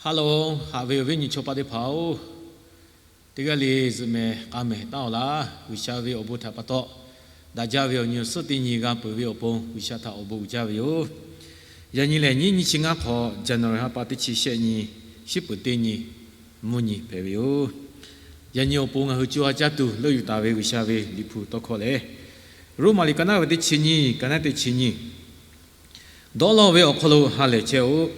Ha lehˬ, haꞈ ve awˬ viˉ nyi chaw paˆ teˇ hpaˍ-oˬ, teˇ g'aˇ le zuhꞈ mehˍ k'a mehˍ taˉ-oˬ laˇ. G'uiˬsha ve awˬ bon htaꞈ pa taw, daꞈ jaˇ ve awˬ nyi awˬ suhˉ teˇ nyi g'a peuˬ ve awˬ pon G'uiˬsha htaꞈ awˬ bon uiˍ jaˇ ve yoˬ. Yaꞈ nyi lehˬ, nyiˇ nyiˇ chi ngaˇ hk'awꞈ, January ha pa teˇ chi shehˆ nyi, shiˉ peuˍ teˇ nyi, mvuhˇ nyi hpehꞈ ve yoˬ. Yaꞈ nyi awˬ pon ngaˬ hui co ha caˇ tuˬ leuˆ yuˬ taˍ ve G'uiˬsha ve Liꞈ hpu tawˇ hkawˇ lehˬ, Roˉmaꞈ liꞈ ka naˉ ve teˇ chi nyiˇ, ka naˉ teˇ chi nyiˇ, Dawˇ law ve awˬ hk'aw lo ha lehˬ chehˇ-oˆ.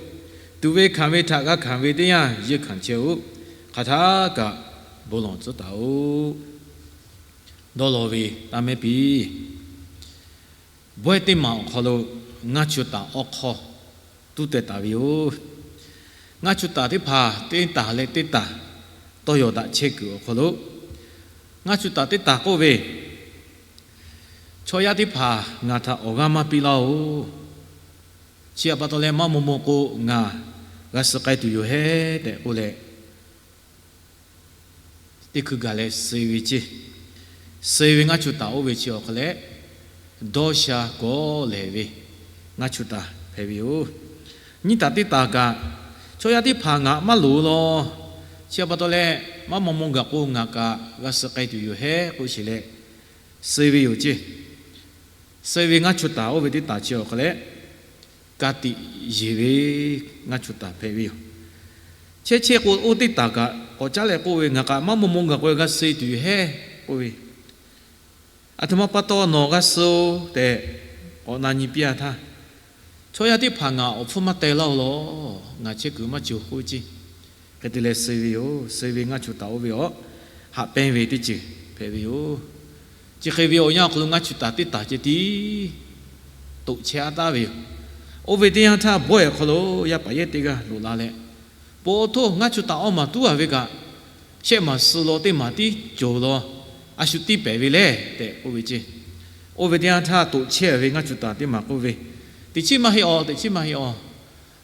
Tuꞈ ve hkanˍ ve htaꞈ g'a hkanˍ ve teˇ yanˇ yeunˇ hkanˍ chehˇ-oˆ. Hk'aˬ htaˇ kaꞈ bon lawˬ tcuhˉ taˍ-oꞈ. Dawˇ law ve taˇ mehˉ piˇ. Bawehˇ teˇ maˬ awˬ hk'aw lo ngaˇ chu taˍ awˬ hk'aw tuˉ teh taˍ ve yoˬ. Ngaˇ chu taˍ teˇ hpaˍ teˇ taˍ leh teˇ taˍ tawˇ yaw daꞈ chehˇ kuiˬ awˬ hk'aw lo, ngaˇ chu taˍ teˇ taˍ k'oˆ ve, Chaw yaˇ teˇ hpaˍ ngaˬ htaꞈ awˬ g'aˇ maˇ piˇ laˇ-oˬ. Chi htaꞈ pa taw leh maˇ maw maw k'o, ngaˬ g'a suh k'ai tuˬ yoˬ hehˉ tehꞈ k'oˆ leh, teˇ hkui gaˬ leh suh ve ceˇ. Suh ve ngaˇ chu taˍ oˇ ve chi awˬ hk'aw leh, dawˇ sha kawˉ lehˍ ve ngaˇ chu taˍ hpehꞈ ve yoˬ. Nyiˇ taˍ teˇ taˍ kaꞈ, Chaw yaˇ teˇ hpaˍ ngaˬ maˇ loˍ law. Chi htaꞈ pa taw leh, maˇ maw maw gaˬ k'o, ngaˬ kaꞈ g'a suh k'ai tuˬ yoˬ hehˉ k'oˆ sheˍ leh, suh ve yoˬ ceˇ. Suh ve ngaˇ chu taˍ oˇ ve teˇ taˍ chi awˬ hk'aw leh, ka tiꞈ yeˬ ve ngaˇ chu taˍ hpehꞈ ve yoˬ. Chehˇ chehˇ k'o, oˇ teˇ taˍ kaꞈ k'awꞈ caˉ leh k'oˆ ve, Ngaˬ kaꞈ maˇ maw maw gaˬ k'o, g'a suh tuˬ yoˬ hehˉ k'oˆ ve, Aˬ htoꞈ ma pa taw nawˬ g'a suh-oˬ tehꞈ k'awꞈ na nyi piˇ-a htaˇ, Chaw yaˇ teˇ hpaˍ ngaˬ awˬ hpfuhˇ maˇ teh laˇ-oˬ law. Ngaˬ chehˇ kuiˬ maˇ cawˬ k'oˆ ve ceˇ. Hk'e te leh suh ve yoˬ. Suh ve ngaˇ chu taˍ oˇ ve awˬ haꞈ pehnˇ ve teˇ ceuˬ hpehꞈ ve yoˬ. Chi hk'e ve awˬ yanˇ awˬ hk'aw lo ngaˇ chu taˍ teˇ taˍ ceh tiˉ toꞈ chehˇ-a taˍ ve yoˬ. Oˇ ve teˇ yanˇ htaˇ, bawehˇ awˬ hk'aw lo yaˇ paˍ yehˇ teˇ g'aˇ loꞈ la leh, Pon awˬ htoˇ ngaˇ chu taˍ awˇ maˬ tuˉ-a ve kaꞈ, shehˆ maˬ suh law teˇ maˬ tiˉ cawˬ law, a shu tiˇ pehˍ ve lehˬ tehꞈ k'oˆ ve ceˇ. Oˇ ve teˇ yanˇ htaˇ, toꞈ chehˇ ve ngaˇ chu taˍ teˇ maˬ k'oˆ ve, Teꞈ chiˉ maˇ heˆ-aw, teꞈ chiˉ maˇ heˆ-aw.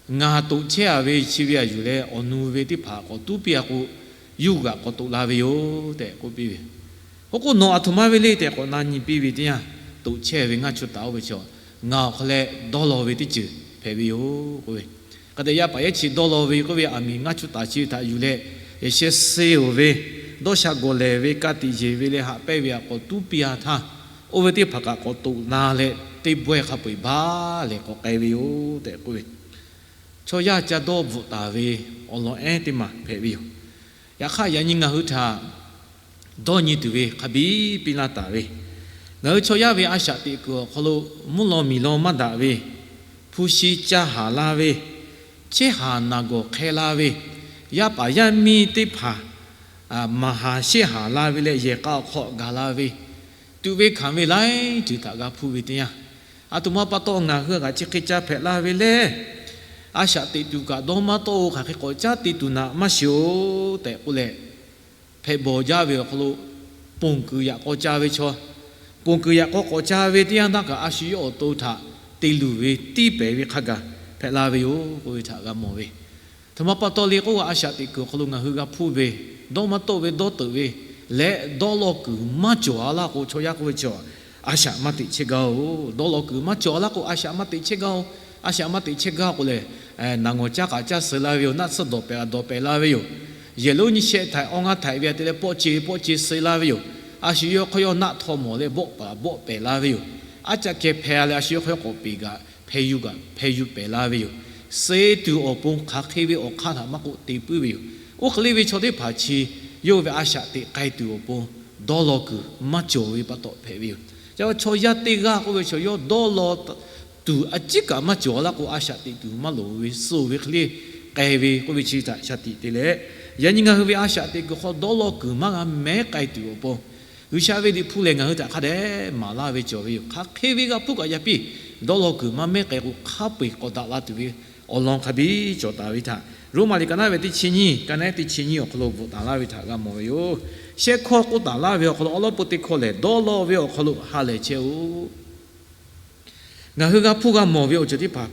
Ngaˬ toꞈ chehˇ-a ve chi ve aˬ yuˬ leh awˬ nu ve teˇ hpaˍ k'awꞈ tuˉ piˇ-a k'o, yuˇ g'aꞈ k'awꞈ toꞈ la ve yoˬ tehꞈ k'oˆ piˇ ve. Oˇ k'o, Nawˬ aˬ htoꞈ ma ve le tehꞈ k'awꞈ na nyi piˇ ve teˇ yanˇ, toꞈ chehˇ ve ngaˇ chu taˍ oˇ ve chi, ngaˬ awˬ hk'aw leh dawˇ law ve teˇ ceuˬ hpehꞈ ve yoˬ k'oˆ ve. Hk'a dehꞈ yaˇ paˍ yehˇ chi dawˇ law ve k'oˆ ve aˬ miˍ ngaˇ chu taˍ chi htaꞈ yuˬ leh, yehˬ sheh suh-oˬ ve, dawˇ sha gawˬ lehˬ ve, ka tiꞈ yeˬ ve leh haꞈ pehnˇ ve aꞈ k'awꞈ tuˉ piˇ-a htaˇ, oˇ ve teˇ hpaˍ kaꞈ k'awꞈ toꞈ la leh teˇ bawehˇ hk'a peu-eˬ baˬ lehˬ k'awꞈ k'ai ve yoˬ tehꞈ k'oˆ ve. Chaw yaˇ ca dawˇ bvuhꞈ taˍ ve awˬ lawn ehˉ teˇ maˬ hpehꞈ ve yoˬ. Yaꞈ hk'aˇ, yaꞈ nyi ngaˬ hui htaꞈ dawˇ nyi tuˬ ve hk'a biˇ piˇ laˇ taˍ ve, ngaˬ hui chaw yaˇ ve a shaꞈ teꞈ kuiˬ awˬ hk'aw lo mvuhˇ law miˬ law maˇ daꞈ ve, hpu shi ca haˍ la ve, chehˇ haˍ naˬ gawˬ hk'e la ve, yaˇ paˍ yaˇ miˇ teˇ hpaˍ maˍ haˍ shehˇ haˍ la ve leh yehˬ k'a awˬ hk'aw gaˬ la ve, tuꞈ ve hkanˍ ve laiˉ ceuˬ htaꞈ g'a hpuˇ ve teˇ yanˇ, aˬ htoꞈ ma pa taw ngaˬ hui kaꞈ chi hk'e ca hpehꞈ la ve lehˬ, a shaꞈ teꞈ tuˬ kaꞈ dawˇ maˇ tawˆ-oˬ, hk'aˬ hk'e k'awꞈ caˉ te tuˬ naꞈ maˇ shiˍ-oˬ tehꞈ k'oˆ leh, hpehꞈ bawˬ jaˇ ve awˬ hk'aw lo ponˬ kuiˬ yaꞈ k'aw ca ve chaw, ponˬ kuiˬ yaꞈ k'aw k'awꞈ ca ve teˇ yanˇ htaˇ kaꞈ, a shu yawˇ awˬ to htaꞈ te luˬ ve tiˇ pehˍ ve hk'a gaˬ hpehꞈ la ve yoˬ k'oˆ ve htaꞈ g'a mawˬ ve. Aˬ htoꞈ ma pa taw le k'oˆ ve, a shaꞈ teꞈ kuiˬ awˬ hk'aw lo ngaˬ hui g'a hpuˇ ve, dawˇ maˇ tawˆ ve dawˇ teuꞈ ve leh dawˇ law kuiˬ maˇ cawˬ-a laˇ k'o, chaw yaˇ k'oˆ ve chi a shaꞈ maˇ teꞈ chehˇ gaˇ-oˬ. Dawˇ law kuiˬ maˇ cawˬ-a laˇ k'o, a shaꞈ maˇ teꞈ chehˇ gaˇ-oˬ. A shaꞈ maˇ teꞈ chehˇ gaˇ k'o lehˬ, naˬ ngawˬ caˇ k'aꞈ caˇ suh la ve yoˬ. Naˆ tsuhˇ dawˬ pehˍ k'aꞈ dawˬ pehˍ la ve yoˬ. Yehˬ lonˉ nyi shehˆ htaiꞈ awˇ ngaˇ htaiꞈ ve a te leh pawˆ ce pawˆ ce suh la ve yoˬ. A shu yawˇ hk'aw yawˇ naˆ htaw mawˬ leh bawˆ paˍ bawˆ pehˍ la ve yoˬ. Aˉ caˆ keh hpeh-a leh a shu yawˇ hk'aw yawˇ k'awꞈ peꞈ kaꞈ hpeh yuˬ kaꞈ hpeh yuˬ pehˍ la ve yoˬ. Suh tuˬ awˬ pon hk'aˬ hk'e ve awˬ hk'aˇ htaꞈ maˇ k'oˆ te puiˉ ve yoˬ. Oˇ hk'e le ve chaw teˇ hpaˍ chi yawˇ ve a shaꞈ teꞈ k'ai tuˬ awˬ pon dawˇ law kuiˬ maˇ cawˬ ve pa taw hpehꞈ ve yoˬ. Ca va chaw yaˇ teˇ g'aˇ k'oˆ ve chaw yawˇ dawˇ law tuˬ a ciˉ kaꞈ maˇ cawˬ laˇ k'o, a shaꞈ teꞈ tuˬ maˇ loˍ ve suh ve hk'e le k'ai ve k'oˆ ve chi htaꞈ shaˍ tiꞈ te leh, yaꞈ nyi ngaˬ hui ve a shaꞈ teꞈ kuiˬ hk'aw dawˇ law kuiˬ maˇ g'a mehˉ k'ai tuˬ awˬ pon, G'uiˬsha ve Liꞈ hpu lehˬ ngaˬ hui htaꞈ hk'a dehꞈ maˍ laˇ ve cawˬ ve yoˬ. Hk'aˬ hk'e ve g'a hpuˇ kaꞈ yaꞈ piˇ, dawˇ law kuiˬ maˇ mehˉ k'ai k'o, hk'a peu-eˬ k'awꞈ daꞈ la tuˬ ve awˬ lawn hk'a biˇ cawˬ taˍ ve htaꞈ Roˉmaꞈ liꞈ ka naˉ ve teˇ chi nyiˇ, ka naˉ teˇ chi nyiˇ awˬ hk'aw lo bvuhꞈ taˍ laˇ ve htaꞈ g'a mawˬ ve yoˬ. Shehˇ hkawˇ k'oˆ taˍ laˇ ve awˬ hk'aw lo awˉ lawˉ peu teˇ hkawˇ lehˬ, dawˇ law ve awˬ hk'aw lo ha lehˬ chehˇ-oˆ. Ngaˬ hui g'a hpuˇ g'a mawˬ ve awˬ ceuˬ teˇ hpaˍ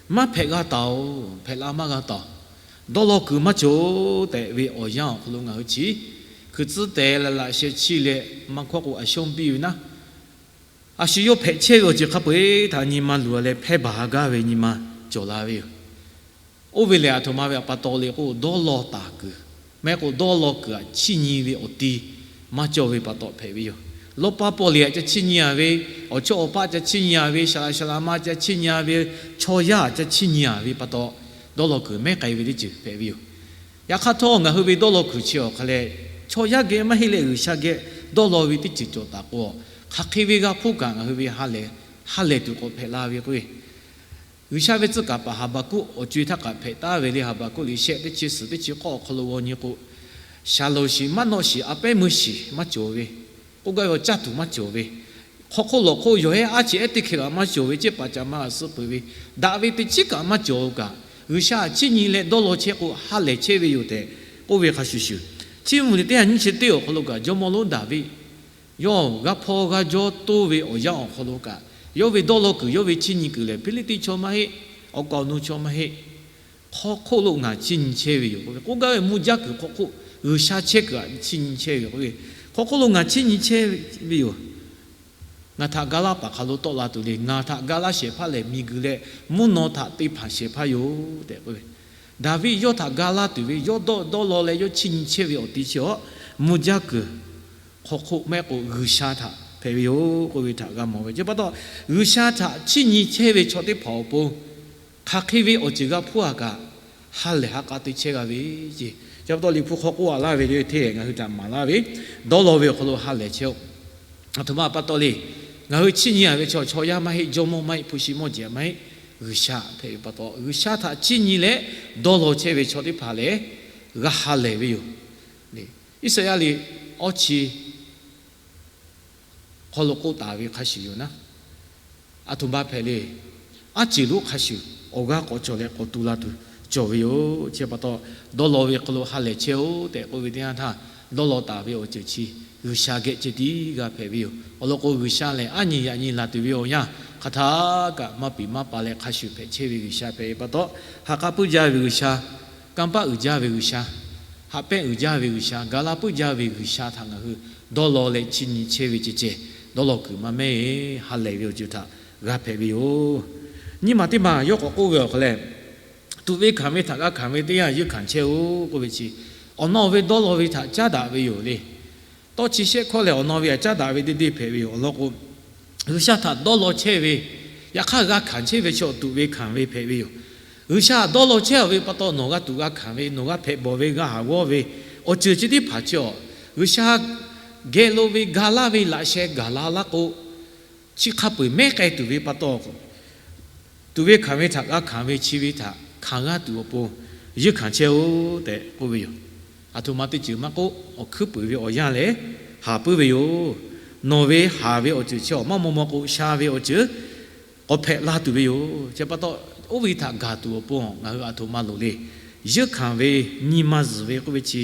maˇ hpehꞈ g'a taˍ-oˬ, hpehꞈ la maˇ g'a taˍ-oˬ. Dawˇ law kuiˬ maˇ cawˬ tehꞈ ve awˬ yanˇ awˬ hk'aw lo ngaˬ hui chi hkui tcuhˉ teh leh laꞈ sheh chiˇ leh maˇ hkawˇ k'o a shawˉ biˇ ve naˉ, a shu yawˇ hpehꞈ chehˇ ve awˬ ceuˬ hk'a peu-eˬ htaꞈ nyi ma luˬ-a leh hpehˇ baˬ gaˇ ve nyi ma cawˬ la ve yoˬ. Oˇ ve lehˬ, aˬ htoꞈ ma ve pa taw le k'o, dawˇ law taˍ kuiˬ, maˇ heˆ k'o dawˇ law kuiˬ aꞈ chiˇ nyi ve awˬ ti maˇ cawˬ ve pa taw hpehꞈ ve yoˬ. Lawˇ paˇ paw liꞈ aꞈ ca chiˇ nyi a ve, awˬ chawˇ awˬ paˆ ca chiˇ nyi a ve, saˍ laꞈ saˍ laꞈ ma ca chiˇ nyi a ve, chaw yaˇ aꞈ ca chiˇ nyi a ve pa taw, dawˇ law kuiˬ mehˉ k'ai ve teˇ ceuˬ hpehꞈ ve yoˬ. Yaꞈ hk'aˇ htawˇ, ngaˬ hui ve dawˇ law kuiˬ chi awˬ hk'a lehˬ, chaw yaˇ geh maˇ heˆ leh G'uiˬsha geh dawˇ law ve teˇ ceuˬ cawˬ taˍ k'o, hk'aˬ hk'e ve g'a hpuˇ kaꞈ ngaˬ hui ve ha lehˬ, ha lehˬ tuˬ k'awꞈ hpehꞈ la ve k'o, G'uiˬsha ve tcuh kaˍ paˍ Haˍbaˍkuˆ awˬ co e htaˇ kaꞈ hpehꞈ taˍ ve le. Haˍbaˍkuˆ liꞈ shehˆ teˇ chi suhˍ teˇ chi k'awˇ awˬ hk'aw lo g'aw nyi k'o, shaˍlonˍ shiˍ maˇ nawˆ shiˍ a pehˉ meuˇ shiˍ maˇ cawˬ ve, k'oˆ gaˇ ve awˬ caˇ tuˬ maˇ cawˬ ve, hk'aw hk'oˆ lawˬ hk'oˆ yawˬ hehˉ aˉ chi ehˉ teˇ hkeh kaꞈ maˇ cawˬ ve, ceˇ paˍ ca ma a suh peuˬ ve, daꞈ ve teˇ chiˉ kaꞈ maˇ cawˬ kaꞈ, G'uiˬsha aꞈ chiˇ nyi leh dawˇ law chehˇ k'o ha lehˬ chehˇ ve yoˬ tehꞈ k'oˆ ve hk'a shuˍ shuˍ, Chiˇ mvuhˬ liꞈ teˇ ha nyiˇ chi teˇ awˬ hk'aw lo kaꞈ, jawˇmawˇ lonˉ Daˍviˆ yawˇ g'a hpaw g'a jawˇ toˇ ve awˬ yanˇ awˬ hk'aw lo kaꞈ, yawˇ ve dawˇ law kuiˬ, yawˇ ve chiˇ nyi kuiˬ lehˬ, Hpiˇliˇtiˆ chaw maˇ heˆ, awˬ kaˍ awˬ nu chaw maˇ heˆ, hk'aw hk'oˆ lo ngaˬ chiˇ nyi chehˇ ve yoˬ k'oˆ ve, k'oˆ gaˇ ve mvuh jaˇ kuiˬ hk'aw hk'oˆ G'uiˬsha chehˇ kuiˬ aꞈ chiˇ nyi chehˇ ve yoˬ k'oˆ ve, hk'aw hk'oˆ lo ngaˬ chiˇ nyi chehˇ ve yoˬ. Ngaˬ htaꞈ ga laˇ paˍ hk'aˬ lo tawˆ la tuˬ le. Ngaˬ htaꞈ ga laˇ shehˍ hpaˇ lehˬ, miˬguiˬ leh mvuhˇ naw htaꞈ te hpanˍ shehˍ hpaˇ yoˬ tehꞈ k'oˆ ve, Daˍviˆ yawˇ htaꞈ ga laˇ tuˬ ve, yawˇ dawˇ dawˇ law leh yawˇ chiˇ nyi chehˇ ve awˬ ti chi awˬ mvuh jaˇ kuiˬ hk'aw hk'oˆ maˇ heˆ k'o G'uiˬsha htaꞈ hpehꞈ ve yoˬ k'oˆ ve htaꞈ g'a mawˬ ve. Chi pa taw, G'uiˬsha htaꞈ chiˇ nyi chehˇ ve chaw teˇ hpaˍ awˬ pon hk'aˬ hk'e ve awˬ ceuˬ g'a hpuˇ a kaꞈ, ha lehˬ ha k'a te chehˇ g'a ve ce. Chi pa taw, Liꞈ hpu hk'aw k'oˆ a laˇ ve le hteˇ ngaˬ hui htaꞈ maˍ laˇ ve, dawˇ law ve awˬ hk'aw lo ha lehˬ chehˇ-oˆ. Aˬ htoꞈ ma pa taw le. Ngaˬ hui chiˇ nyi a ve chaw, chaw yaˇ maˇ heˆ, jawˇmawˇ maˇ heˆ, hpu shi mawˇ jeˬ maˇ heˆ, G'uiˬsha hpehꞈ ve pa taw, G'uiˬsha htaꞈ chiˇ nyi leh dawˇ law chehˇ ve chaw teˇ hpaˍ lehˬ, g'a ha lehˬ ve yoˬ. Iˉsaˍyaˆ liꞈ awˇ chi hk'aw lo k'oˆ taˍ ve hk'a shuˍ yoˬ naˉ, aˬ htoꞈ ma hpehꞈ le. Aˉ ceuˬ lonˉ hk'a shuˍ awˬ g'aˇ k'awꞈ cawˬ leh k'awꞈ tu la tuˬ cawˬ ve yoˬ. Chi pa taw, dawˇ law ve hk'aw lo ha lehˬ chehˇ-oˆ tehꞈ k'oˆ ve teˇ yanˇ htaˇ, dawˇ law taˍ ve awˬ ceuˬ chi G'uiˬsha geh ceh tiˉ g'a hpehꞈ ve yoˬ. Awˬ lawn k'o, G'uiˬsha lehˬ aˉ nyi yaꞈ nyi laˬ tuˬ ve awˬ yanˇ hk'aˬ htaˇ kaꞈ maˇ piˍ maˇ pa leh hk'a shuˍ hpehꞈ chehˇ ve G'uiˬsha hpehꞈ ve pa taw, ha k'aˉ puiˉ jaˇ ve G'uiˬsha, kanˇ paˆ uiˍ jaˇ ve G'uiˬsha, haꞈ pehnˇ uiˍ jaˇ ve G'uiˬsha, ga laˇ puiˉ jaˇ ve G'uiˬsha htaꞈ ngaˬ hui dawˇ law leh chiˇ nyi chehˇ ve ceh ceh, dawˇ law kuiˬ maˇ mehˉ, ha lehˬ ve awˬ ceuˬ htaꞈ g'a hpehꞈ ve yoˬ. Nyiˇ maˬ teˇ maˬ yawˇ k'awꞈ k'oˆ ve awˬ hk'aw lehˬ, tuꞈ ve hkanˍ ve htaꞈ g'a hkanˍ ve teˇ yanˇ yuˇ hkanˍ chehˇ-oˆ k'oˆ ve chi, awˬ nawˬ ve dawˇ law ve htaꞈ caˉ daꞈ ve yoˬ le. Tawˇ chi shehˆ hkawˇ lehˬ, awˬ nawˬ ve htaꞈ caˉ daꞈ ve deˇ deˇ hpehꞈ ve yoˬ. Awˬ lawn k'o, G'uiˬsha htaꞈ dawˇ law chehˇ ve, yaꞈ hk'aˇ g'a hkanˍ chehˇ ve chi awˬ tuꞈ ve hkanˍ ve hpehꞈ ve yoˬ. G'uiˬsha dawˇ law chehˇ ve pa taw, nawˬ g'a tuꞈ g'a hkanˍ ve, nawˬ g'a hpehꞈ bawˬ ve, g'a haˍ g'awˇ ve, awˬ ceuˬ chi teˇ hpaˍ chi awˬ, G'uiˬsha geh lo ve ga laˇ ve laꞈ sheh gaˬ la laˇ k'o, chi hk'a peu-eˬ mehˉ k'ai tuˬ ve pa taw, tuꞈ ve hkanˍ ve htaꞈ g'a hkanˍ ve chi ve htaꞈ hkanˍ g'aˇ tuˬ awˬ pon yuˇ hkanˍ chehˇ-oˆ tehꞈ k'oˆ ve yoˬ. Aˬ htoꞈ ma teˇ ceuˬ maˇ k'oˆ, awˬ hkuiˉ puiˍ ve awˬ yanˇ lehˬ haˍ puiˉ ve yoˬ. Nawˬ ve haˍ ve awˬ ceuˬ chi awˬ maˇ maw maw k'o, sha ve awˬ ceuˬ k'awꞈ hpehꞈ la tuˬ ve yoˬ. Chi pa taw, oˇ ve htaꞈ gaˬ tuˬ awˬ pon ngaˬ hui aˬ htoꞈ ma loˍ le. Yuˇ hkanˍ ve nyi ma zuhˬ ve k'oˆ ve chi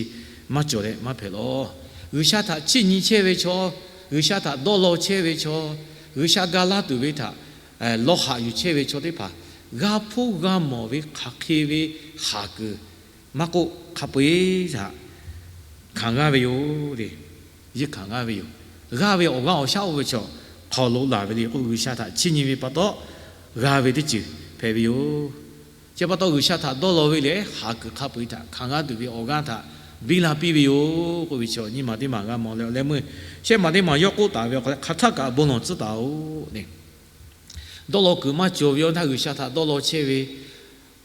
maˇ cawˬ leh maˇ hpehꞈ lawˬ. G'uiˬsha htaꞈ chiˇ nyi chehˇ ve chaw, G'uiˬsha htaꞈ dawˇ law chehˇ ve chaw, G'uiˬsha ga laˇ tuˬ ve htaꞈ lawˇ haꞈ yuˬ chehˇ ve chaw teˇ hpaˍ, g'a hpuˇ g'a mawˬ ve hk'aˬ hk'e ve haˍ kuiˬ maˇ k'oˆ, hk'a peu-eˬ htaꞈ hkanˍ g'aˇ ve yoˬ le. Yuˇ hkanˍ g'aˇ ve yoˬ. G'aˇ ve awˬ g'aˇ awˬ shaˉ oˇ ve chaw hk'aw lo laˬ ve le k'o, G'uiˬsha htaꞈ chiˇ nyi ve pa taw g'a ve teˇ ceuˬ hpehꞈ ve yoˬ. Chi pa taw, G'uiˬsha htaꞈ dawˇ law ve lehˬ, haˍ kuiˬ hk'a peu-eˬ htaꞈ hkanˍ g'aˇ tuˬ ve awˬ g'aˇ htaꞈ biˇ la piˇ ve yoˬ k'oˆ ve chaw nyiˇ maˬ teˇ maˬ g'a mawˬ leh, awˬ leh meuˇ shehˆ maˬ teˇ maˬ yawˇ k'oˆ taˍ ve awˬ hk'aw lehˬ, hk'aˬ htaˇ kaꞈ bon lawˬ tcuhˉ taˍ-oˬ le. Dawˇ law kuiˬ maˇ cawˬ ve awˬ htaˇ G'uiˬsha htaꞈ dawˇ law chehˇ ve,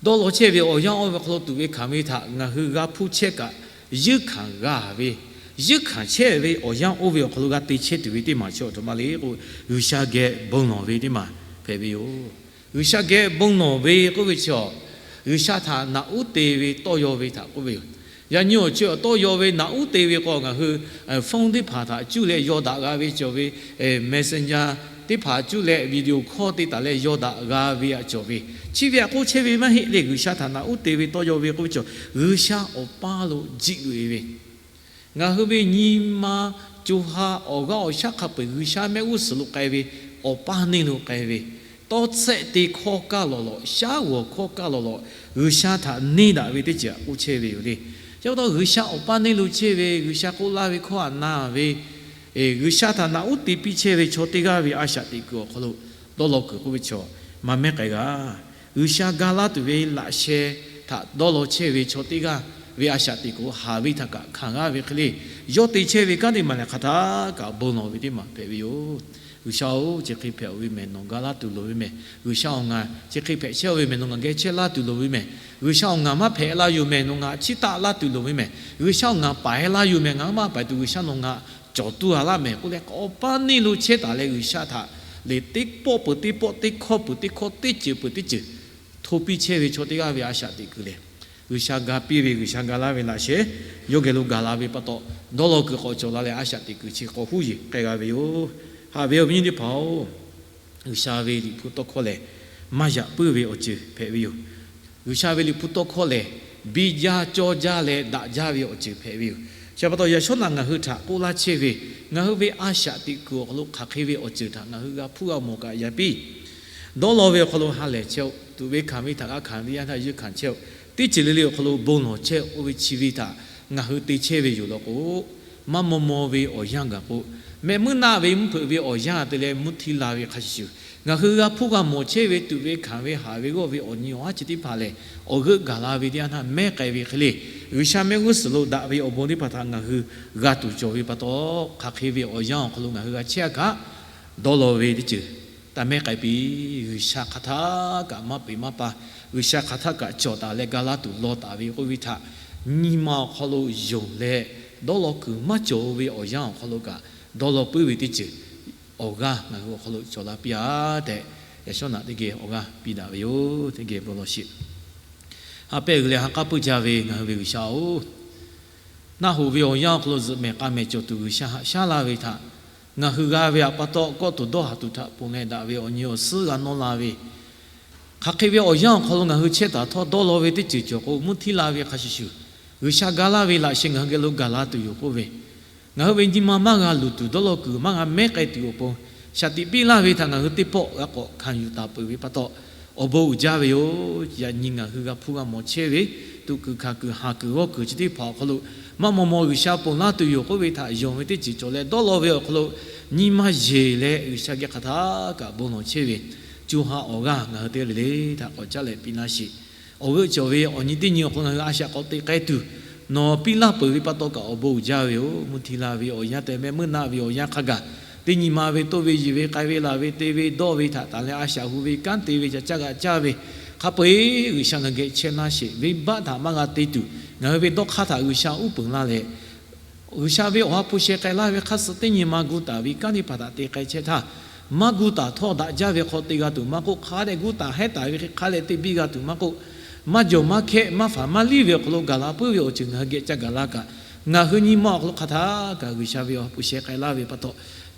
dawˇ law chehˇ ve awˬ yanˇ oˇ ve hk'aw lo tuꞈ ve hkanˍ ve htaꞈ ngaˬ hui g'a hpuˇ chehˇ kaꞈ, yuˇ hkanˍ g'a ve, yuˇ hkanˍ chehˇ ve awˬ yanˇ oˇ ve awˬ hk'aw lo g'a te chehˇ tuˬ ve teˇ maˬ chi awˬ htoꞈ ma le k'o, G'uiˬsha geh bon lawˬ ve teˇ maˬ hpehꞈ ve yoˬ. G'uiˬsha geh bon lawˬ ve k'oˆ ve chi awˬ, G'uiˬsha htaꞈ naꞈ uˉ te ve tawˇ yaw ve htaꞈ k'oˆ ve yoˬ. Yaꞈ nyi awˬ chi awˬ tawˇ yaw ve naꞈ uˉ te ve k'o, ngaˬ hui phone teˇ hpaˍ htaꞈ cuˇ leh yaw daꞈ g'a ve cawˬ ve, messenger teˇ hpaˍ cuˇ leh video call te taˍ leh yaw daꞈ g'a ve aꞈ cawˬ ve, chi ve aꞈ k'oˆ chehˇ ve maˇ heˆ le. G'uiˬsha htaꞈ naꞈ uˉ te ve tawˇ yaw ve k'oˆ ve chi awˬ, G'uiˬsha awˬ paˇ lo jiˆ loꞈ-e ve, ngaˬ hui ve nyi ma co ha awˬ g'aˇ awˬ shaˉ hk'a peu-eˬ G'uiˬsha mehˆ g'uˇ suhˍ lo k'ai ve, awˬ paˇ neˇ lo k'ai ve, tawˇ tsehˆ te hkawˇ kaˇ lawˬ lawꞈ, shaˉ g'awˬ hkawˇ kaˇ lawˬ lawꞈ, G'uiˬsha htaꞈ neˇ daꞈ ve teˇ ceuˬ aꞈ k'oˆ chehˇ ve yoˬ le. Chi pa taw G'uiˬsha awˬ paˇ neˇ lo chehˇ ve, G'uiˬsha k'oˆ laˇ ve hkawˇ htaꞈ na ve, G'uiˬsha htaꞈ naꞈ uˉ te piˇ chehˇ ve chaw teˇ g'aˇ ve a shaꞈ teꞈ kuiˬ awˬ hk'aw lo dawˇ law kuiˬ k'oˆ ve chaw maˇ mehˉ k'ai g'a. G'uiˬsha ga laˇ tuˬ ve laꞈ sheh htaꞈ dawˇ law chehˇ ve chaw teˇ g'aˇ ve a shaꞈ teꞈ kuiˬ haˍ ve htaꞈ kaꞈ hkanˍ g'aˇ ve hk'e le, yawˇ te chehˇ ve kanˉ teˇ maˬ lehˬ hk'aˬ htaˇ kaꞈ bon lawˬ ve teˇ maˬ hpehꞈ ve yoˬ. G'uiˬsha-oˬ, chi hk'e hpehꞈ-oˬ ve mehˬ, nawˬ ga laˇ tuˬ loˍ ve mehˬ. G'uiˬsha-oˬ, ngaˬ chi hk'e hpehꞈ chehˇ-oˬ ve mehˬ, nawˬ ngaˬ geh chehˇ laˇ tuˬ loˍ ve mehˬ. G'uiˬsha-oˬ, ngaˬ maˇ hpehꞈ la yoˬ mehˬ, nawˬ ngaˬ chiˇ taˆ laˇ tuˬ loˍ ve mehˬ. G'uiˬsha-oˬ, ngaˬ paiˍ laˇ yoˬ mehˬ, ngaˬ maˇ paiˍ tuˬ G'uiˬsha nawˬ ngaˬ cawˬ tuˬ a laˇ mehˬ k'oˆ leh, k'awꞈ paˇ neˇ lo chehˇ taˍ leh G'uiˬsha htaꞈ lehˬ teˇ pawˆ peuˬ teˇ pawˆ, teˇ hkawˇ peuˬ teˇ hkawˇ, teˇ ceuˬ peuˬ teˇ ceuˬ hto piˇ chehˇ ve chaw teˇ g'aˇ ve a shaꞈ teꞈ kuiˬ lehˬ, G'uiˬsha ga piˇ ve, G'uiˬsha ga laˇ ve laꞈ sheh yawˇ geh lo gaˬ la ve pa taw, dawˇ law kuiˬ k'awꞈ cawˬ la leh a shaꞈ teꞈ kuiˬ chi k'awꞈ huˉ yeˬ k'ai g'a ve yoˬ. Haꞈ ve awˬ viˉ nyi teˇ hpaˍ-oˬ, G'uiˬsha ve Liꞈ hpu tawˇ hkawˇ lehˬ, maˇ yaꞈ puiˉ ve awˬ ceuˬ hpehꞈ ve yoˬ. G'uiˬsha ve Liꞈ hpu tawˇ hkawˇ lehˬ, biˇ jaˇ cawˇ jaˇ leh daꞈ jaˇ ve awˬ ceuˬ hpehꞈ ve yoˬ. Chi pa taw yaꞈ shawˉ naꞈ ngaˬ hui htaꞈ k'oˆ laˇ chehˇ ve, ngaˬ hui ve a shaꞈ teꞈ kuiˬ awˬ hk'aw lo hk'aˬ hk'e ve awˬ ceuˬ htaꞈ ngaˬ hui g'a hpuˇ g'a mawˬ kaꞈ yaꞈ piˇ. Dawˇ law ve awˬ hk'aw lo ha lehˬ chehˇ-oˆ. Tuꞈ ve hkanˍ ve htaꞈ g'a hkanˍ ve yaˇ htaˇ yuˇ hkanˍ chehˇ-oˆ. Teˇ ceuˬ le le awˬ hk'aw lo bon lawˬ chehˇ-oˆ k'oˆ ve chi ve htaꞈ ngaˬ hui te chehˇ ve yoˬ law k'o, maˇ maw maw ve awˬ yanˇ gaˬ k'o, mehˆ muiˉ naˆ ve mvuhˇ hpeuꞈ ve awˬ yanˇ te leh mvuhˇ htiˇ la ve hk'a shuˍ shuˍ, ngaˬ hui g'a hpuˇ g'a mawˬ chehˇ ve tuꞈ ve hkanˍ ve haˍ ve g'awˇ ve awˬ nyi awˬ haˉ chi teˇ hpaˍ lehˬ, awˬ g'euˆ gaˬ la ve teˇ yanˇ htaˇ mehˉ k'ai ve hk'e le, G'uiˬsha mehˆ g'uˇ suhˍ lo daꞈ ve awˬ bon teˇ hpaˍ htaꞈ ngaˬ hui g'a tuˬ cawˬ ve pa taw, hk'aˬ hk'e ve awˬ yanˇ awˬ hk'aw lo ngaˬ hui g'a chehˇ a kaꞈ, dawˇ law ve teˇ ceuˬ taˇ mehˉ k'ai piˇ. G'uiˬsha hk'aˬ htaˇ kaꞈ maˇ peꞈ maˇ pa, G'uiˬsha hk'aˬ htaˇ kaꞈ cawˬ taˍ leh ga laˇ tuˬ law taˍ ve k'oˆ ve htaꞈ nyi ma awˬ hk'aw lo yonˍ leh, dawˇ law kuiˬ maˇ cawˬ ve awˬ yanˇ awˬ hk'aw lo kaꞈ dawˇ law puiˉ ve teˇ ceuˬ awˬ g'aˇ ngaˬ hui awˬ hk'aw lo cawˬ la piˇ a tehꞈ, yaꞈ shawˉ naꞈ teˇ geh awˬ g'aˇ piˇ daꞈ ve yoˬ. Teˇ geh bon lawˬ sheˍ. Ha pehˇ g'uiˬ leh ha k'aˉ puiˇ jaˇ ve ngaˬ hui ve G'uiˬsha-oˬ, naˆ hoꞈ ve awˬ yanˇ awˬ hk'aw lo zuhꞈ mehˍ k'a mehˍ cawˬ tuˬ G'uiˬsha haꞈ shaˉ laˇ ve htaꞈ ngaˬ hui g'a ve awˬ pa taw, kawˆ tuˬ dawˇ haˍ tuˬ htaꞈ ponˬ leh daꞈ ve awˬ nyi awˬ suhˉ g'a nawˇ la ve, hk'aˬ hk'e ve awˬ yanˇ awˬ hk'aw lo ngaˬ hui chehˇ taˍ htawˇ dawˇ law ve teˇ ceuˬ cawˬ k'o, mvuhˇ htiˇ la ve hk'a shuˍ shuˍ, G'uiˬsha ga laˇ ve laꞈ sheh ngaˬ hui geh lo gaˬ la tuˬ yoˬ k'oˆ ve, ngaˬ hui ve nyi ma maˇ g'a luˬ tuˬ, dawˇ law kuiˬ maˇ g'a mehˉ k'ai tuˬ awˬ pon, shaˍ tiꞈ piˇ laˇ ve htaꞈ ngaˬ hui teˇ pawˆ g'a k'awꞈ hkanˍ yuˬ taˍ peuˬ ve pa taw, awˬ bon uiˍ jaˇ ve yoˬ. Yaꞈ nyi ngaˬ hui g'a hpuˇ g'a mawˬ chehˇ ve tuꞈ kuiˬ hkanˍ kuiˬ haˍ kuiˬ g'awˇ kuiˬ chi teˇ hpaˍ awˬ hk'aw lo, maˇ maw maw G'uiˬsha ponˬ laˇ tuˬ yoˬ k'oˆ ve htaꞈ yonˍ ve teˇ ceuˬ cawˬ leh dawˇ law ve awˬ hk'aw lo, nyi ma yeˬ leh G'uiˬsha geh hk'aˬ htaˇ kaꞈ bon lawˬ chehˇ ve co ha awˬ g'aˇ ngaˬ hui teˇ g'aˇ le le htaꞈ k'awꞈ caˉ leh piˇ laˇ sheˍ. Awˬ g'euˆ cawˬ ve awˬ nyi teˇ nyi awˬ hk'aw lo ngaˬ hui a shaꞈ k'awꞈ te k'ai tuˬ nawˬ piˇ laˇ peuˬ ve pa taw kaꞈ awˬ bon uiˍ jaˇ ve yoˬ. Mvuhˇ htiˇ la ve awˬ yanˇ tehꞈ, mehˆ muiˉ naˆ ve awˬ yanˇ hk'a gaˬ, teˇ nyi ma ve toˇ ve yiˬ ve k'ai ve laˬ ve te ve dawˇ ve htaꞈ tanˬ leh a shaꞈ hu ve kanˉ te ve ca caˇ g'a caˇ ve, hk'a peu-eˬ G'uiˬsha ngaˬ geh chehˇ laˇ sheˍ. Venˇbaˆ htaꞈ maˇ g'a te tuˬ, ngaˬ hui ve dawˇ hk'aˇ htaꞈ G'uiˬsha uˉ peunˍ laˇ leh, G'uiˬsha ve awˬ ha hpu sheh k'ai laˇ ve hk'aˇ suh teˇ nyi ma gu taˍ ve kanˉ teˇ hpaˍ htaꞈ te k'ai chehˇ htaˇ, maˇ gu taˍ htawˇ daꞈ jaˇ ve hk'aw te g'a tuˬ maˇ k'oˆ, hk'a dehꞈ gu taˍ hehˉ taˍ ve hk'e hk'a dehꞈ te biˇ g'a tuˬ maˇ k'oˆ, maˇ jawˬ maˇ hkehˆ maˇ faˍ maˇ liˇ ve awˬ hk'aw lo gaˬ la puiˉ ve awˬ ceuˬ ngaˬ hui geh ca gaˬ la kaꞈ, ngaˬ hui nyi ma awˬ hk'aw lo hk'aˬ htaˇ kaꞈ G'uiˬsha ve awˬ ha hpu sheh k'ai laˇ ve pa taw,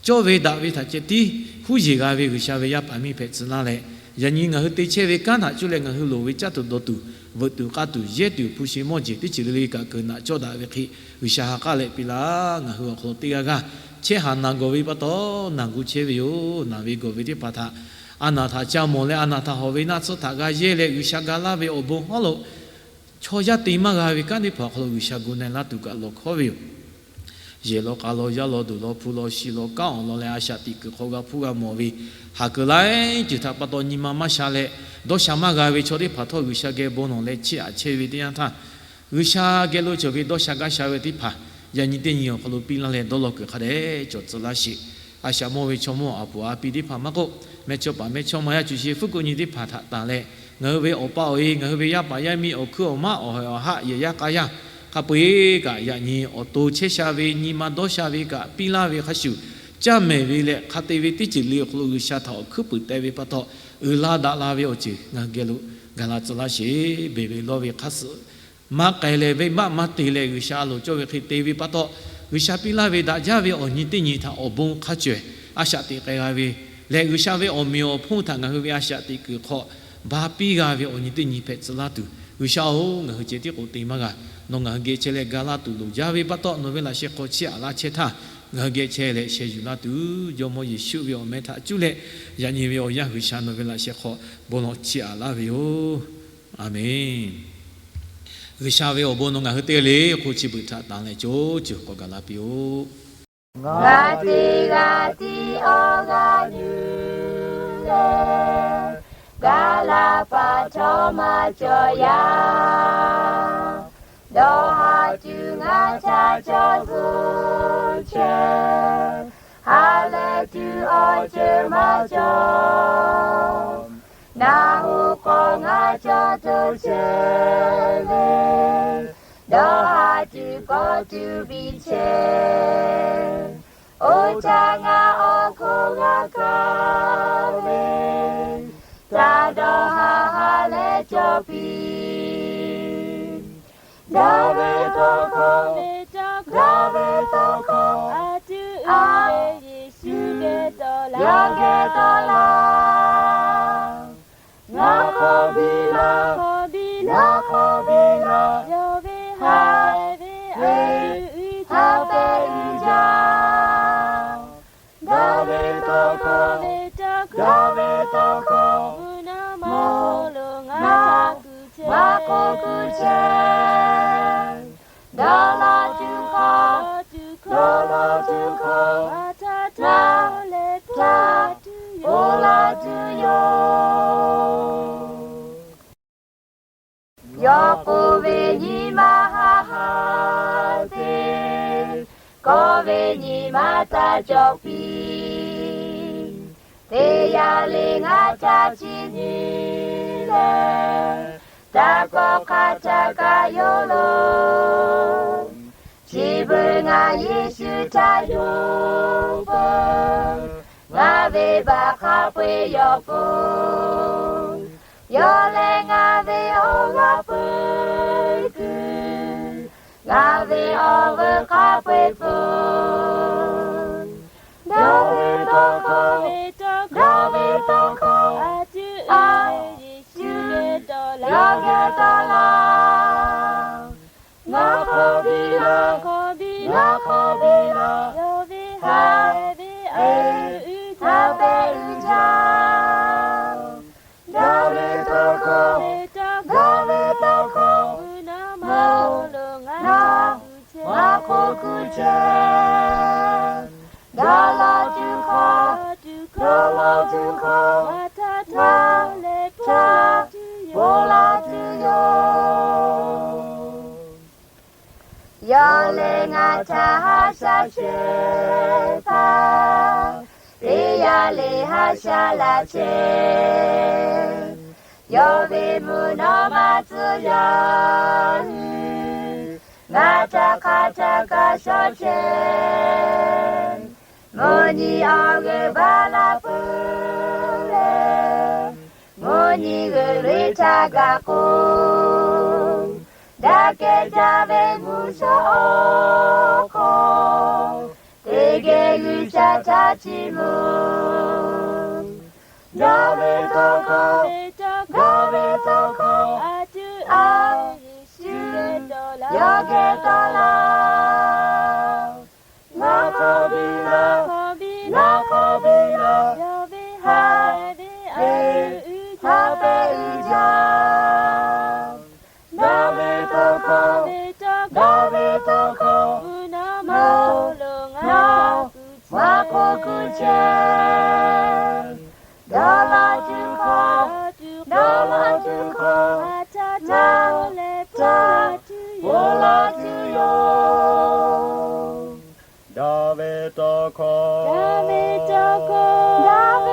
cawˇ ve daꞈ ve htaꞈ ceh tiˉ huˉ yeˬ g'a ve G'uiˬsha ve yaˇ paˍ miˇ hpehꞈ tcuh laˇ leh, yaꞈ nyi ngaˬ hui te chehˇ ve kanˉ htaꞈ cuˇ leh ngaˬ hui loˍ ve caˇ tuˬ dawˬ tuˬ, veuꞈ tuˬ k'aˇ tuˬ, yehˇ tuˬ, hpu shi mawˇ jeˬ teˇ ceuˬ le le kaꞈ keunˍ naꞈ cawˇ daꞈ ve hk'e, G'uiˬsha ha k'aˉ leh piˇ laˇ. Ngaˬ hui awˬ hk'aw lo teˇ g'aˇ g'aˇ chehˇ haˍ naˬ gawˬ ve pa taw naˬ gu chehˇ ve yoˬ. Naˬ ve gawˬ ve teˇ hpaˍ htaꞈ a naˬ htaꞈ ca mawˬ leh a naˬ htaꞈ hawꞈ ve naˆ tsuhˇ htaꞈ g'a yehˇ leh G'uiˬsha ga laˇ ve awˬ bon hawˉ lo chaw yaˇ te maˇ g'a ve kanˉ teˇ hpaˍ awˬ hk'aw lo G'uiˬsha gu na-e laˇ tuˬ kaꞈ lawˬ hkawˉ ve yoˬ. Yehˬ law k'a law yaˇ law duˬ law hpu law shi law kanˉ awˬ lawn leh a shaꞈ teꞈ kuiˬ hk'aw g'a hpuˇ g'a mawˬ ve haˍ kuiˬ laiˉ ceuˬ htaꞈ pa taw nyi ma maˇ sha leh, dawˇ sha maˇ g'a ve chaw teˇ hpaˍ htawˇ G'uiˬsha geh bon lawˬ leh chiˇ aꞈ chehˇ ve teˇ yanˇ htaˇ, G'uiˬsha geh lo cawˬ ve dawˇ sha gaˇ sha ve teˇ hpaˍ yaꞈ nyi teˇ nyi awˬ hk'aw lo piˇ laˇ leh dawˇ law kuiˬ hk'a dehꞈ cawˬ tcuh laˇ sheˍ. A shaꞈ mawˇ ve chaw mawˇ a puˍ a pi teˇ hpaˍ maˇ k'oˆ, mehˇchawˇ paˍ mehˇchawˇma yaˇ cuˬ shi fuˉ kuˆ nyi teˇ hpaˍ htaꞈ tanˬ leh, ngaˬ hui ve awˬ pa awˬ e, ngaˬ hui ve yaˇ paˍ yaˇ miˇ awˬ hkuiˉ awˬ maˉ awˬ hawehˬ awˬ haˆ yehˬ yaˇ k'a yaˇ hk'a peu-eˬ kaꞈ yaꞈ nyi awˬ to chehˇ sha ve nyi ma dawˇ sha ve kaꞈ piˇ laˇ ve hk'a shuˍ, caˇ mehˍ ve leh hk'a te ve teˇ ceuˬ le awˬ hk'aw lo G'uiˬsha htaꞈ awˬ hkuiˉ puiˍ teh ve pa taw, uiˍ la daꞈ la ve awˬ ceuˬ ngaˬ hui geh lo gaˬ la tcuh laˇ sheˍ. Beˬ ve lawˇ ve hk'aˇ suh maˇ k'ai leh, venˇbaˆ maˇ te leh G'uiˬsha a loˍ cawˇ ve hk'e te ve pa taw, G'uiˬsha piˇ laˇ ve daꞈ jaˇ ve awˬ nyi teˇ nyi htaꞈ awˬ bon hk'a cawehˬ a shaꞈ teꞈ k'ai g'a ve lehˬ, G'uiˬsha ve awˬ meꞈ awˬ hponˇ htaꞈ ngaˬ hui ve a shaꞈ teꞈ kuiˬ hk'aw ba piˇ g'a ve awˬ nyi teˇ nyi hpehꞈ tcuh laˇ tuˬ, G'uiˬsha-oˬ, ngaˬ hui ceh tiˉ k'o te maˇ g'a. Nawˬ ngaˬ hui geh chehˇ leh ga laˇ tuˬ loˍ jaˇ ve pa taw, nawˬ ve laꞈ sheh hk'aw chiˇ aꞈ laˇ chehˇ htaˇ, ngaˬ hui geh chehˇ leh sheh yuˬ laˇ tuˬ, Jawˇmawˇ Yeˍsuˆ ve awˬ meh htaꞈ cuˇ leh yaꞈ nyi ve awˬ yanˇ G'uiˬsha nawˬ ve laꞈ sheh hk'aw bon lawˬ chiˇ aꞈ laˇ ve yoˬ. Aˬmenˍ. G'uiˬsha ve awˬ bon nawˬ ngaˬ hui teˇ g'aˇ le hk'oˆ chi beuꞈ htaꞈ tanˬ leh co ceuˬ k'awꞈ gaˬ la piˇ-oˆ. Ngaˬ te g'a tiˇ awˇ g'a yuˬ leh, Gaˍ laˍ paˍ chaw maˇ cawˬ yaˇ. Dawˇ haˍ tuˬ ngaˬ htaꞈ cawˬ zuhˆ chehˇ. Ha lehˬ tuˬ awˬ ceuˬ maˇ cawˬ. Naˬ hoꞈ k'awꞈ ngaˬ cawˬ tuˬ chehˇ ve, dawˇ haˍ tuˬ kawˆ tuˬ piˇ chehˇ. Oˇ htaˇ ngaˬ awˬ hk'oˆ g'a kaˇ ve, htaˇ dawˇ haˍ ha lehˬ cawˬ piˇ. Daˍviˆ tawˇ hkawˇ, Daˍviˆ tawˇ hkawˇ, a, Yeˍsuˆ geh tawˆ la, yawˇ geh tawˆ la. Ngaˬ hk'awꞈ biˇ laˇ, ngaˬ hk'awꞈ biˇ laˇ, yawˇ ve ha, ha pehˉ uiˍ jaˇ. Daˍviˆ tawˇ hkawˇ, Daˍviˆ tawˇ hkawˇ, mvuhˇ naw ma hk'oˆ lo ngaˬ htaꞈ kuˬ chehˇ. Dawˇ law tuˬ hkawˇ, dawˇ law tuˬ hkawˇ, ngaˬ htaꞈ htaˇ leh htaˇ ponˬ laˇ tuˬ yoˬ. Yawˇ k'oˆ ve, Nyi ma haˆ haˆ te, kawˆ ve nyi ma taˇ cawˬ piˇ. Teˇ yanˇ le ngaˬ htaꞈ chi nyi leh, taˇ kawˆ hk'aˇ htaˇ kaꞈ yoˬ lo. Chi beuꞈ ngaˬ Yeˍsuˆ htaꞈ yonˍ peuˬ. Ngaˬ ve baˬ hk'a peu-eˬ yawˬ pon, yawˇ leh ngaˬ ve awˬ g'aˇ pui kuiˬ, ngaˬ ve awˬ veuˬ hk'a peu-eˬ pui. Daˍviˆ tawˇ hkawˇ, Daˍviˆ tawˇ hkawˇ, a tuˬ a, Yeˍsuˆ geh tawˆ la, yawˇ geh tawˆ la. Ngaˬ hk'awꞈ biˇ laˇ, ngaˬ hk'awꞈ biˇ laˇ, yawˇ ve ha, ha pehˉ uiˍ jaˇ. Daˍviˆ tawˇ hkawˇ, Daˍviˆ tawˇ hkawˇ, mvuhˇ naw ma hk'oˆ lo ngaˬ htaꞈ kuˬ chehˇ. Dawˇ law tuˬ hkawˇ, dawˇ law tuˬ hkawˇ, ngaˬ htaꞈ htaˇ leh htaˇ ponˬ laˇ tuˬ yoˬ. Yawˇ leh ngaˬ htaꞈ haꞈ shaˉ chehˇ htaˇ, teˇ yanˇ le haꞈ shaˉ laˇ chehˇ. Yawˇ ve mvuhˇ naw ma tcuh yaˇ hui, ngaˬ htaꞈ hk'aˬ htaˇ kaꞈ shawˉ chehˇ. Mvuhˇ nyi awˬ g'euˆ baˬ la peuˬ leh, mvuhˇ nyi g'uiˬ leh htaˇ gaˬ k'o, daꞈ kehˬ jaˇ ve mvuhˇ shawˉ awˬ hk'aw, teˇ geh G'uiˬsha htaꞈ chiˇ mvuh. Daˍviˆ tawˇ hkawˇ, Daˍviˆ tawˇ hkawˇ, a tuˬ a, Yeˍsuˆ geh tawˆ la, yawˇ geh tawˆ la. Ngaˬ hk'awꞈ biˇ laˇ, ngaˬ hk'awꞈ biˇ laˇ, yawˇ ve ha, ha pehˉ uiˍ jaˇ. Daˍviˆ tawˇ hkawˇ, Daˍviˆ tawˇ hkawˇ, mvuhˇ naw ma hk'oˆ lo ngaˬ htaꞈ kuˬ chehˇ. Dawˇ law tuˬ hkawˇ, dawˇ law tuˬ hkawˇ, ngaˬ htaꞈ htaˇ leh htaˇ ponˬ laˇ tuˬ yoˬ. Daˍviˆ tawˇ hkawˇ, Daˍviˆ tawˇ hkawˇ, Daˍviˆ